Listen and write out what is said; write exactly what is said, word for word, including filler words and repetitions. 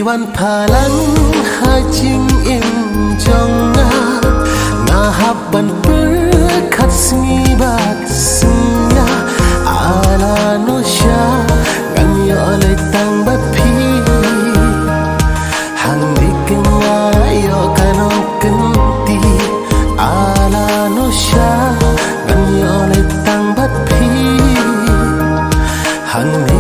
Ban phalang ha jingim jong nga, nga hap ban pyrkhat sngi bad sngi. Ala no sha ngan ïoh leit tang bad phi. Hangne ka nga ïoh ka nongkynti. Ala no sha ngan ïoh leit tang bad phi. Hangne